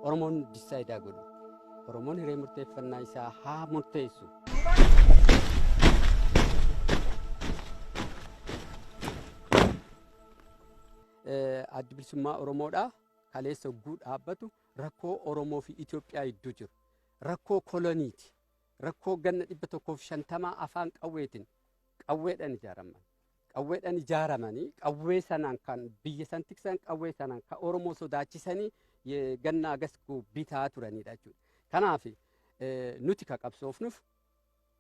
Oromoon decide haa godhu. Oromoon hiree murteeffannaa isaa haa murteessu. Addi Bilisummaa Oromoodha. Kaleessa hogguu dhaabbatu rakkoo Oromoo fi Itoophiyaa gidduu jiru. Rakkoo koloniiti. Rakkoo ganna 150 afaan qawweetiin qawweedhaan ijaaraman. Qawweedhaan ijaaramanii qawwee sanaan kan biyya san tiksan, qawwee sanaan kan Oromoo sodaachisanii ganna agas bitaa turanidha jechuudha. Kanaaf nuti ka qabsoofnuuf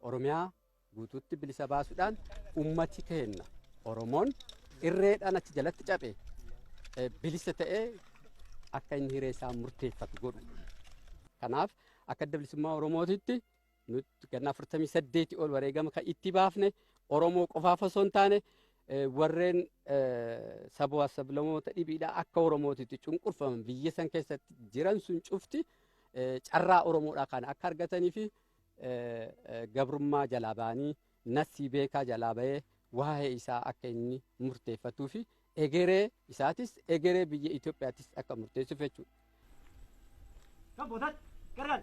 Oromiyaa guutuutti bilisa baasuudhaan ummati keenya Oromoon irreedhaan achi jalatti cabe bilisa ta'ee akka inni hiree isaa murteeffatu godhu. Kanaaf akka Adda Bilisummaa Oromootitti nuti ganna 48 ol wareegama kan itti baafne Oromoo qofaaf osoo hin taane, warreen sabaa sablamoota dhibiidhaa akka Oromootitti cunqurfaman biyya san keessatti jiran sun cufti carraa Oromoodhaa kana akka argatanii fi gabrummaa jalaa ba'anii, nasii beekaa jalaa ba'ee waa'ee isaa akka inni murteeffatuu fi egeree isaatis egeree biyya Itoophiyaattis akka murteessuuf jechuudha. Gargar.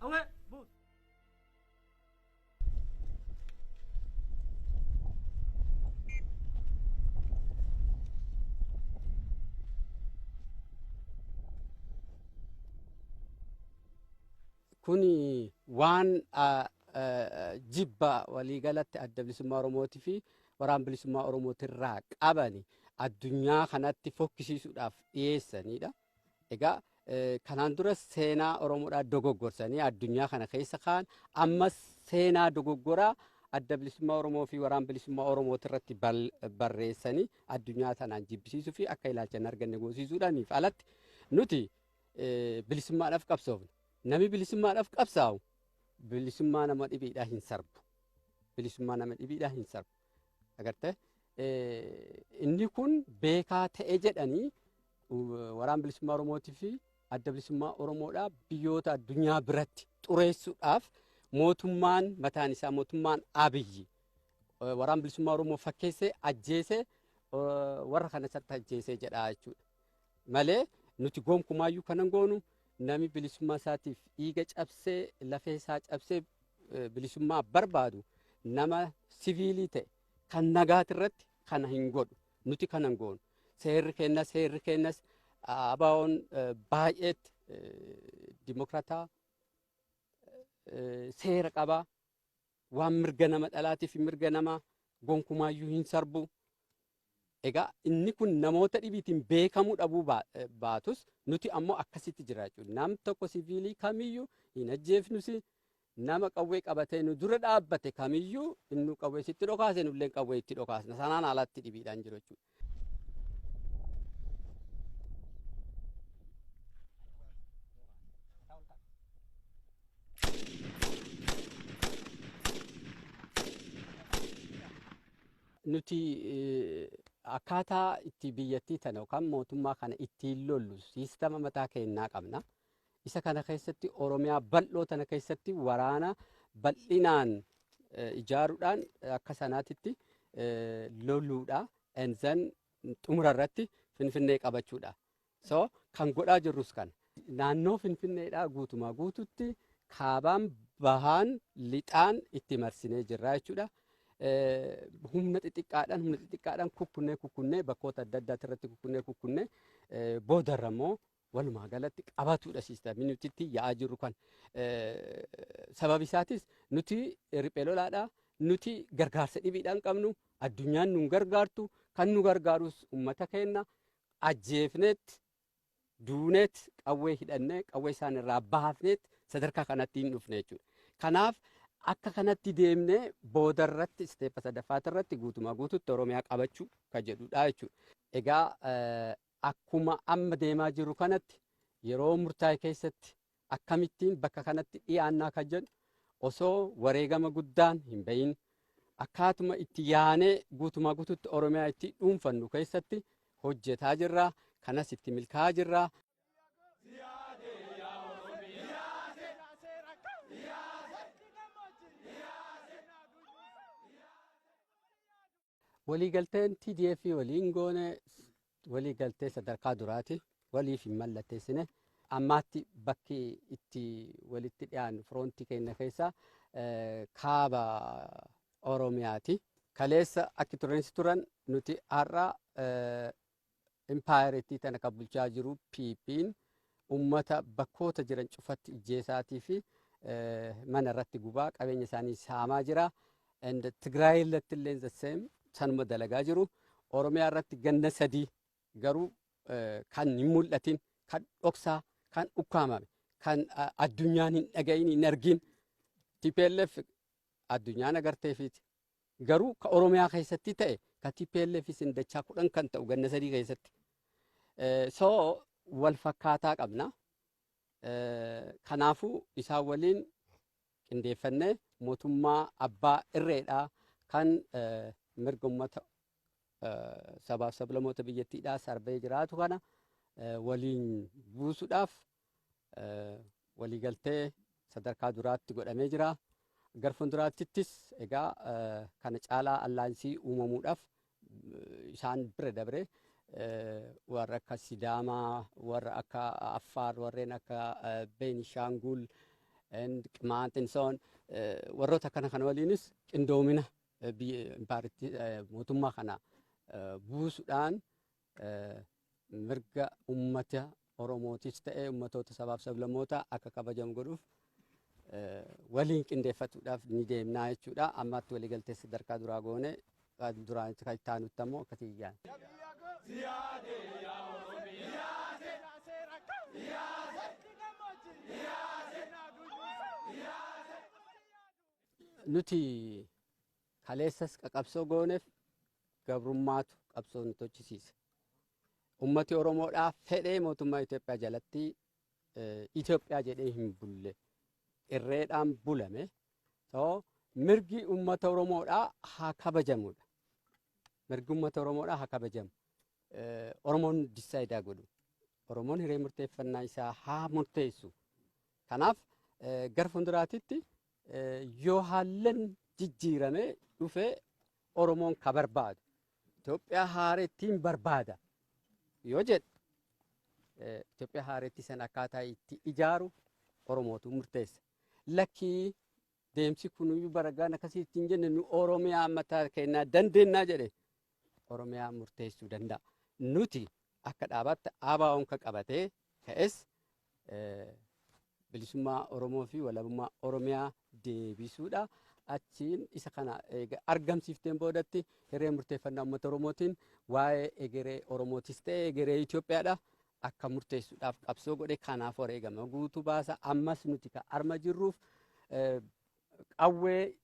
Awwee buus. Kuni waan jibba waliigalatti Adda Bilisummaa Oromootii fi Waraana Bilisummaa Oromootirraa qabani addunyaa kanatti fokkisiisuudhaaf dhiyeessanidha. Egaa kanaan dura seenaa Oromoodhaa dogoggorsanii addunyaa kana keessa kaan, ammas seenaa dogoggoraa Adda Bilisummaa Oromoo fi Waraana Bilisummaa Oromootirratti barreessanii addunyaa sanaan jibbisiisuu fi akka ilaalcha hin arganne goosisuudhaaniif alatti nuti bilisummaadhaaf qabsoofna. Namni bilisummaadhaaf qabsaa'u bilisummaa nama dhibiidhaa hin sarbu. Bilisummaa nama dhibiidhaa hin sarbu. Agartee, inni kun beekaa ta'e jedhanii Waraana Bilisummaa Oromootii fi Adda Bilisummaa Oromoodhaa biyyoota addunyaa biratti xureessuudhaaf mootummaan mataan isaa, mootummaan Abiyyi, Waraana Bilisummaa Oromoo fakkeessee ajjeesee, warra kana isatti ajjeesee jedha jechuudha. Malee nuti gonkumaayyuu kanan goonu. Nami bilisummaa isaatiif dhiiga cabsee, lafee isaa cabsee bilisummaa barbaadu, nama siviilii ta'e kan nagaati irratti kana hin godhu. Nuti kana hin goonu. Seerri kennas ABO'n baay'eetti dimokrataa, seera qabaa, waan mirga nama dhalaatii fi mirga nama gonkumaayyuu hin sarbu. Egaa inni kun namoota dhibiitiin beekamuu dhabuu baatus, nuti ammoo akkasitti jira jechuudha. Nam tokko siviilii kamiyyuu hin ajjeefnus, nama qawwee qabatee nu dura dhaabbate kamiyyuu inni qawwee sitti dhokaase, nullee qawwee itti dhokaasna. Sanaan alatti dhibiidhaan jiru jechuudha. Nuti akkaataa itti biyyattii tana yookaan mootummaa kana ittiin lollu siistama mataa keenyaa qabna. Isa kana keessatti Oromiyaa bal'oo tana keessatti waraana bal'inaan ijaaruudhaan akka sanaatitti loluudha. And then xumura irratti Finfinnee qabachuudha. So kan godhaa jirrus kana. Naannoo Finfinneedhaa guutumaa guututti kaabaan, bahaan, lixaan itti marsinee jirra jechuudha. Humna xixiqqaadhaan kukkunnee kukkunnee, bakkoota adda addaati irratti kukkunnee kukkunnee, boodarra immoo walumaa galatti qabatuudha siistamii nuti itti yaa'aa jirru kan. Sababi isaatis nuti riphee lolaadha. Nuti gargaarsa dhibiidhaan qabnu, addunyaan nu gargaartu, kan nu gargaarus uummata keenya ajjeefneet, duuneet, qawwee hidhannee, qawwee isaan irraa baafneet sadarkaa kanatti hin dhufne jechuudha. Kanaaf akka kanatti deemnee boodarratti step sadaffaati irratti guutumaa guututti Oromiyaa qabachuu ka jedhudha jechuudha. Egaa akkuma amma deemaa jiru kanatti yeroo murtaa'e keessatti akkamittiin bakka kanatti dhiyaannaa kan jedhu, osoo wareegama guddaan hin bahin akkaatuma itti yaanee guutumaa guututti Oromiyaa itti dhuunfannu keessatti hojjetaa jirra. Kanas itti milkaa'aa jirra. Waliigalteen TDF waliin goone waliigaltee sadarkaa duraati. Waliif hin mallatteessine. Ammaatti bakki itti walitti dhiyaannu firoontii keenya keessaa kaaba Oromiyaati. Kaleessa akki tureensi turan nuti har'a impaayerittii tana kan bulchaa jiru PP'n ummata bakkoota jiran cufatti ijjeesaatii fi mana irratti gubaa, qabeenya isaanii saamaa jira. And Tigraay irratti illee the same sanuma dalagaa jiru. Oromiyaa irratti ganna 3 garuu kan hin mul'atin, kan dhoksaa, kan ukkaamame, kan addunyaan hin dhagayin, hin argin, TPLF addunyaan agarteefiiti. Garuu ka Oromiyaa keessatti ta'e ka TPLF isin dachaa 10 kan ta'u ganna 3 keessatti. So wal fakkaataa qabna. Kanaafuu isaan waliin qindeeffannee mootummaa abbaa irreedhaa kan mirga uummata sabaaf sablamoota biyyattiidhaa sarbee jiraatu kana waliin buusuudhaaf waliigaltee sadarkaa duraatti godhamee jira. Gara fuulduraattis egaa kana caalaa alliance uumamuudhaaf isaan bira dabre warra akka Sidaamaa, warra akka Affaar, warreen akka Beenishaangul, Qimaant and so on, warroota akkana kana waliinis qindoomina biyya impaaritti mootummaa kana buusuudhaan mirga uummata Oromootis ta'ee uummatoota sabaaf sablammoota akka kabajamu godhuuf waliin qindeeffatuudhaaf ni deemnaa jechuudha. Ammaatti waliigaltee sadarkaa duraa goone, duraan kan itti aanutti ammoo akkasii iyyaan. Nuti kaleessas qaqabsoo gooneef gabrummaatu qabsoo nu tochisiise. Ummati Oromoodhaa fedhee mootummaa Itoophiyaa jalatti Itoophiyaa jedhee hin bulle. Irreedhaan bulame. So mirgi ummata Oromoodhaa haa kabajamudha. Mirgi ummata Oromoodhaa haa kabajamu. Oromoon decide godhu. Oromoon hiree murteeffannaa isaa haa murteessu. Kanaaf gara fuulduraatitti yoo haallan jijjiirame dhufee Oromoon ka barbaadu Itoophiyaa haarettiin barbaada yoo jedhe, Itoophiyaa haaretti san akkaataa itti ijaaru Oromootu murteessa. Lakkii, deemsi kunuyyuu baragaan akkasii ittiin jenne, nu Oromiyaa mataa kennaa dandeennaa jedhe, Oromiyaa murteessuu danda'a. Nuti akka dhaabaatti ABO'n kan qabatee ka'es bilisummaa Oromoo fi walabummaa Oromiyaa deebisuudha. Achiin isa kana eega argamsiifteen boodatti hiree murteeffannaa uummata Oromootiin waa'ee egeree Oromootis ta'e egeree Itoophiyaadha akka murteessuudhaaf qabsoo godhe. Kanaaf wareegama guutuu baasa. Ammas nuti kan arma jirruuf qawwee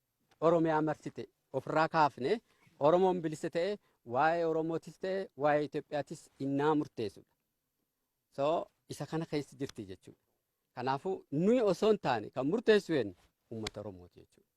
Oromiyaa marsite ofirraa kaafne, Oromoon bilisa ta'e waa'ee Oromootis ta'e waa'ee Itoophiyaatis innaa murteessudha. So isa kana keessa jirti jechuudha. Kanaafuu nuyi osoo hin taane kan murteessu eenyu? Uummata Oromooti jechuudha.